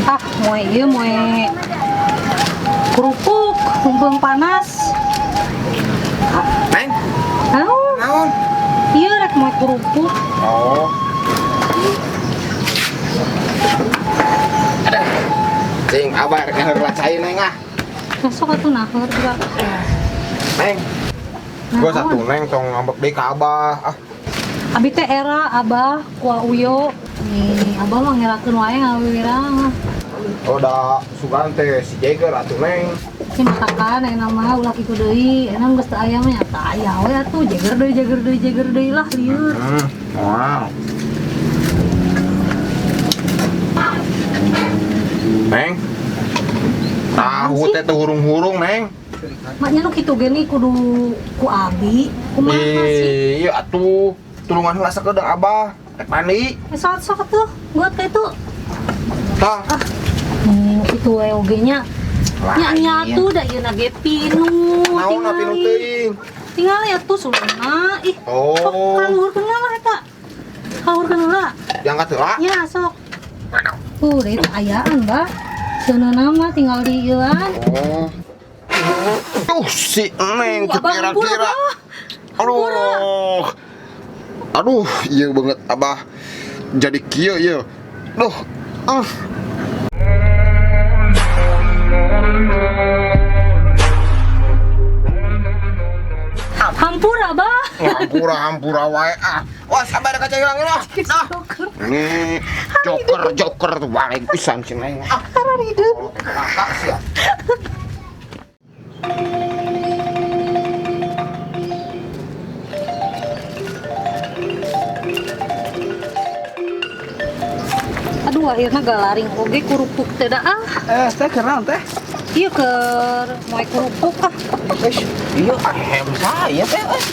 Ah, moe ieu moe kerupuk mumpung panas. Neng, Naon? Naon? Ieu rek moe kerupuk. Oh. Ada. Cing, abah rek ngeheurlah cai, Neng, ah. Besok atuh naheur juga. Neng, gua satu, Neng, tong ngambek deui ka abah. Ah, Abi teh era abah ku Uyo. Nih, abah mah ngerakeun wae ngawiwirang. Oh, da sugan teh si Jagger atuh, Neng. Si matakan aya mah ulah kitu deui. Enak geus teu aya mah nya teu aya we atuh Jagger deui, Jagger deui, Jagger deui lah lieur. Wow. Neng. Tahu teh teu hurung-hurung, Neng. Maknya nu kitu ge nih kudu ku abi. Kumaha sih? Iya atuh, tulungan heula sakedeung abah. Rek mandi. Eh, sok sok atuh, buat ka itu. Tah. Ah, nu kitu we oge nya. Nya nya atuh da ieu na ge pinu. Naon na pinu teuing? Tingali atuh suluna. Ih. Oh. Sok kaluhurkeun lah eta. Kaluhurkeun heula. Diangkat heula. Nya sok. Tuh, da itu ayaan, Bah. Seuneu mah tinggal di ieuan. Oh. Tuh si Neng Abah, kira-kira. ampun, Abah. Aduh. Aduh, iya banget abah. Jadi kieu ieu. Duh. Ah. Hampura, Abah. Hampura hampura wae ah. Wah, sabar kaca hilang lah. Nah. Ini joker joker tuh balik pisan si Neng. Ah, Hidup. Kakak sih. Aduh, akhirnya galaring oge kerupuk teh da ah. Eh, teh kenal teh. Iya keur moe kerupuk ah. Eh, iya ahem saya teh. Eh.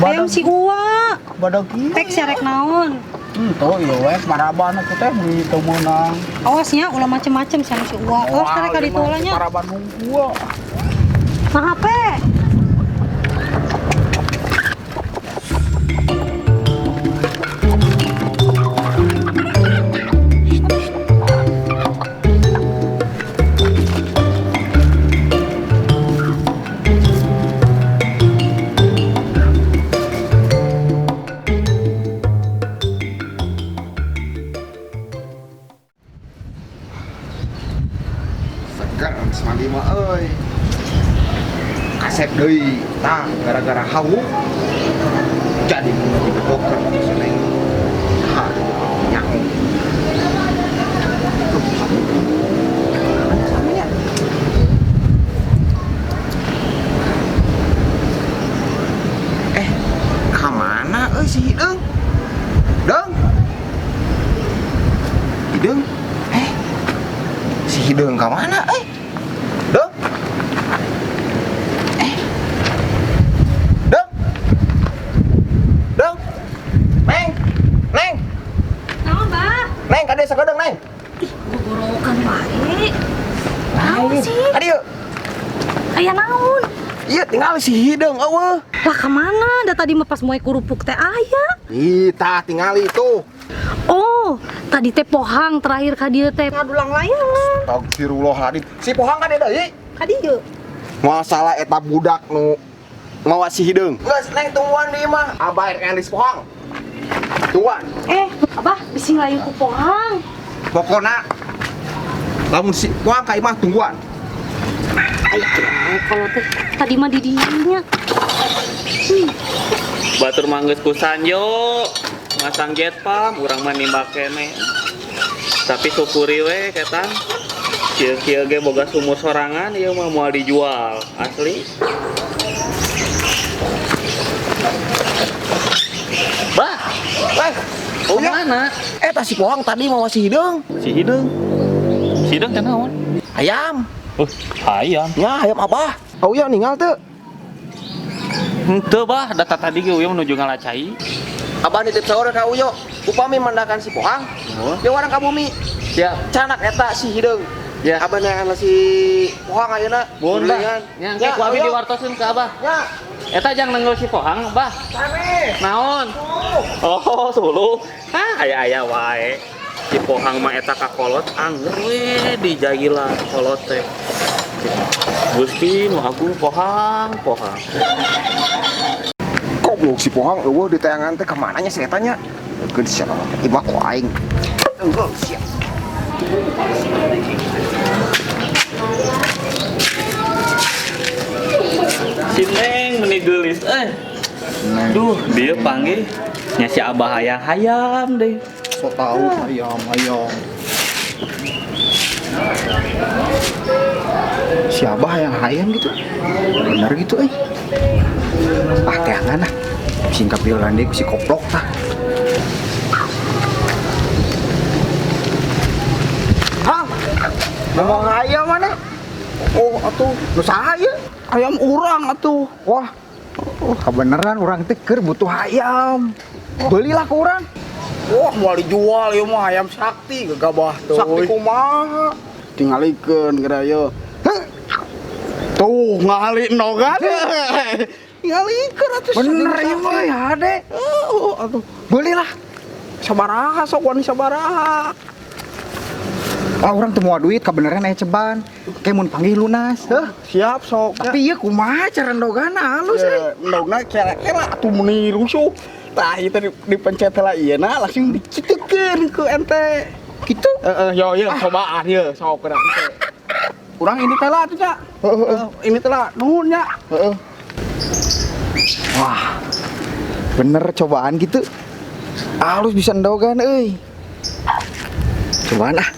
Ayam si Uwa. Badag ieu. Tek syarek naon. Henteu ieu we maraban aku teh meuli teu meunang. Awas nya ulah macem-macem sama si Uwa. Awas tarik ka ditu lah nya. Paraban hungkul. Nah, HP. Seger mandi mah euy. Kasep deui tah gara-gara hawu. Jadi joker si Neng. Ha, nyaho. Eh, ka mana euy si Hideung? Deung. Hideung. Eh. Si Hideung ka mana euy? Deung. Eh. Deung. Deung. Neng. Neng. Naon, Bah? Neng, kade sakedeung, Neng. Ih, gogorokan wae. Naon sih? Kade yeuh. Aya naon? Iya, tinggal si Hideung eueuh. Lah ka mana? Da tadi mah pas moe kerupuk teh aya. Ih, tah tingali tuh. Oh, tadi teh Pohang terakhir ka dieu teh ngadulang layangan. Astagfirullahaladzim. Si Pohang kan deui. Ka dieu. Masalah eta budak nu mawa si Hideung. Geus, Neng, tungguan di imah. Abah rek ngan si Pohang. Tungguan. Eh, Abah bisi ngelayu ku Pohang. Pokona lamun si Pohang ka imah tungguan. Aya kalau teh tadi mah di dinya. Batur manggeus ku Sanjo masang jet pump urang mah nimbak keneh. Tapi syukuri we ketang. Kieu-kieu ge boga sumur sorangan ieu mah moal dijual asli. Bah, Eh, oh ya. mana? Eta si Pohang tadi mawa si Hideung. Si Hideung. Si Hideung teh naon? Ayam. Ayam. Ya, ayam abah. Oh iya ninggal teu. Henteu bah, data tadi ge uya menuju ngalacai. Abah nitip saur ka Uyo. Upami mandakan si Pohang, Oh. ya warang ka bumi. Siap. Canak eta si Hideung. Ya. Abah neangan si Pohang ayeuna. Mun bah. Gulingan. Nya engke ku abi Uyo. diwartoseun ka Abah. Ya. Eta jang nenggel si Pohang, Bah. Sanes. Naon? Oh, suluh. Ah, aya-aya wae. Si Pohang mah eta ka kolot anger we dijailan kolot teh. Gusti nu agung Pohang, Pohang. Goblok si Pohang eueuh di tayangan teh kemana nya si eta nya? Keun sia imah ku aing. Eueuh sia. Si Neng meni geulis eh. Duh, dia panggil nya si Abah hayang hayam deh. So tau hayam hayam. Si Abah hayang hayam gitu. Bener gitu eh. Ah teangan ah. Singkap Yolande ku si koplok tah. Hah? Ngomong hayam mana? Oh atuh, nu saha ieu? Ayam urang atuh. Wah, oh, kebeneran urang teh keur butuh hayam. Belilah ke urang. Wah, mau dijual ieu mah hayam sakti gegabah tuh. Sakti kumaha? Tingalikeun geura ieu. Tuh, ngali nogan. Ngalikeun atuh. Bener ieu mah ya, Ade. Oh, atuh. Belilah. Sabaraha sok wani sabaraha. Ah, urang teu moal duit kebeneran aya ceban. Ke mun panggih lunas. Heuh. Siap sok. Tapi ieu kumaha cara ndogana halus euy. Ndogna kira-kira atuh meuni rusuh. Tah ieu teh dipencet heula ieu na langsung dicitekeun ku ente. Gitu. Heeh, yo yo cobaan ye sok geura ente. Urang ini teh lah atuh nya. Heeh. Ini teh lah nuhun nya. Heeh. Wah. Bener cobaan gitu. Halus bisa ndogan euy. Cobaan ah.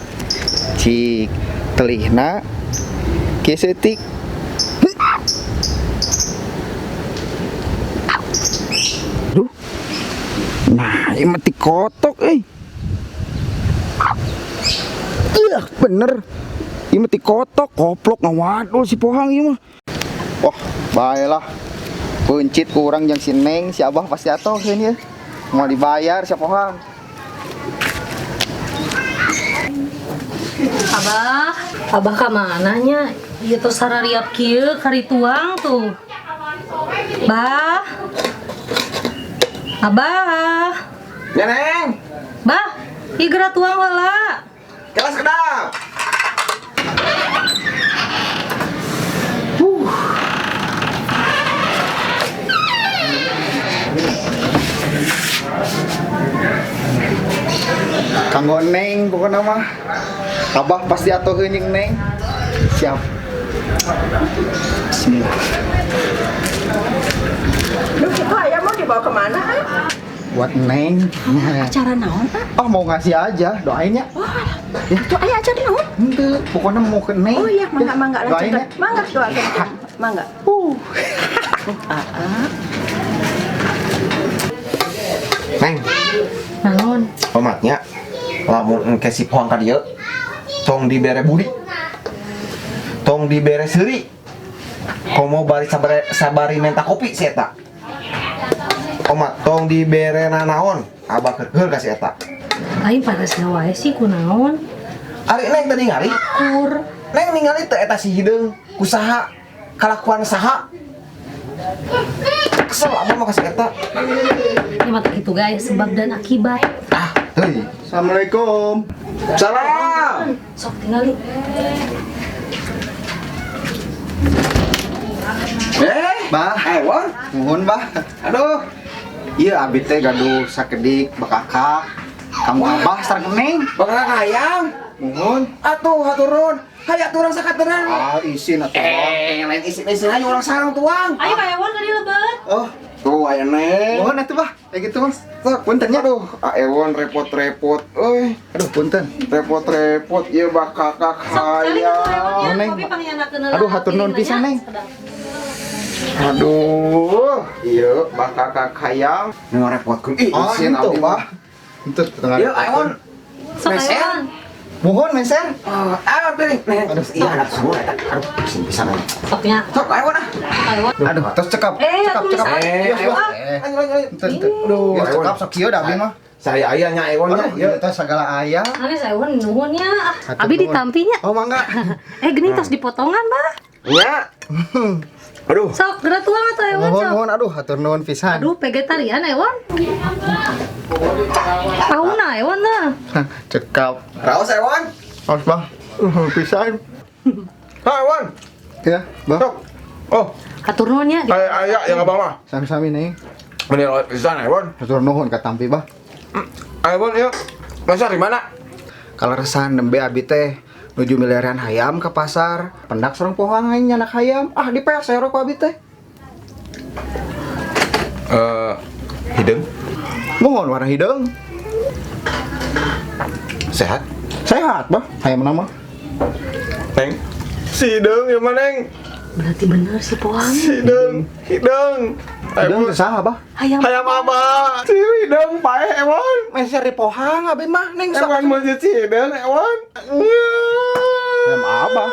Cik telihna kieu seutik. Duh. Nah, ieu mah kotok euy. Iya, bener. Ieu mah kotok, koplok ngawadul si Pohang ieu mah. Wah, baelah. Pencit ku urang jeung si Neng, si Abah pasti atoh sieun ieu. Mau dibayar si Pohang. Abah, Abah ka mana nya? Ieu tos sarariap kieu kari tuang tuh. Bah. Abah. Ya Neng. Bah, ieu geura tuang heula. Kelas kedap. Kanggo Neng pokokna mah. Abah pasti atoheun jeung Neng. Siap. Bismillah. Duh, itu ayam mau dibawa kemana? Ah? Buat Neng. Acara naon, ah? Oh, mau ngasih aja, doain ya. Wah, ya. Itu ayah acara naon? Henteu, pokoknya mau ke Neng. Oh iya, mangga mangga doain lanjutkan. ya. Mangga doakan. Mangga. Neng, Naon? omatnya lamun engke si Pohang ka dieu tong dibere budi. Tong dibere seuri. Komo bari sabari menta kopi si eta. Omat tong dibere nanaon, abah keur ka si eta. Aing paras wae sih kunaon? Ari Neng tadi ngali. Akur. Neng ningali teu eta si hideung kusaha kalakuan saha. Kesel abah mah ka si eta. Ya mata gitu guys, sebab dan akibat. Ah, heuy. Assalamualaikum. Salam. Sok tingali. Bah, Ewon. Nuhun, Bah. Aduh. Iya, abi teh gaduh sakedik bakakak. Kamu Abah sareng Neng. Bakakak hayam. Nuhun. Atuh haturun. Hayat urang sakatenan. Ah, isin atuh, Bah. Lain isin-isin aja urang sareng tuang. Ayo Pak Ewon tadi lebet. Oh, Tuh aya Neng. nuhun atuh, Bah. Kayak gitu, Mas. Sok, punten nya. Aduh, Ewon repot-repot euy. Aduh, punten. Repot-repot ieu bakakak Sok kali hayam. atuh Ewon ya, Neng. kopi pangnyanakeun heula. Aduh, hatur nuhun pisan, Neng. Aduh, ieu bakakak hayam. Nu ngarepotkeun ih Oh, isin itu, abdi Bah. mah. Itu tengah. Ieu Ewon. Sok Meser. Ewon. Mohon meser. Oh, ayo piring. Neng, Aduh. iya anak semua eta. Aduh, isin pisan aing. Soknya. Sok Ewon ah. Sok Ewon. Aduh, terus cekap. Eh, Cekap, atuh cekap. misalnya. Ewon. Ah. Lanjut, lanjut, lanjut. Ente, ente. Aduh, Ya, Ewon. cekap sok kieu da abdi mah. Saya aya nya Ewon nya. Aduh, ieu teh segala aya. Ane saya Ewon nuhun nya. Ah, Hatur Abi nuhun. ditampinya. Oh, mangga. Eh, gini tos dipotongan, Bah. Nya. Aduh. Sok, geura tuang atuh, Ewon, Mohon sok. mohon, aduh, hatur nuhun pisan. Aduh, vegetarian Ewon. Tahuna Ewon lah. Cekap. Raos, Ewon. Awas, Bang. Pisan. Ha, Ewon. Ya, Bang. Sok. Oh, Hatur nuhun ya. kayak aya yang abang mah. Sami-sami nih. Meni raos pisan, Ewon. Hatur nuhun katampi, Bah. Ewon yuk. Masa di mana? Kaleresan nembe abi teh nuju miliaran hayam ke pasar. Pendak sareng pohang aing nyandak hayam. Ah, dipeser ku abi teh. Eh, hideung. Mohon warna hideung. Sehat. Sehat, Bah. Hayam nama. Neng. Si hideung ya mah, Neng. Berarti bener si Pohang. Si hideung, hideung. Hideung teh saha, Bah? Hayam. Hayam abah. Si hideung paeh, Ewon. Meser di pohang abi mah, Neng. Ewon mau si hideung, Ewon. Hayam abah.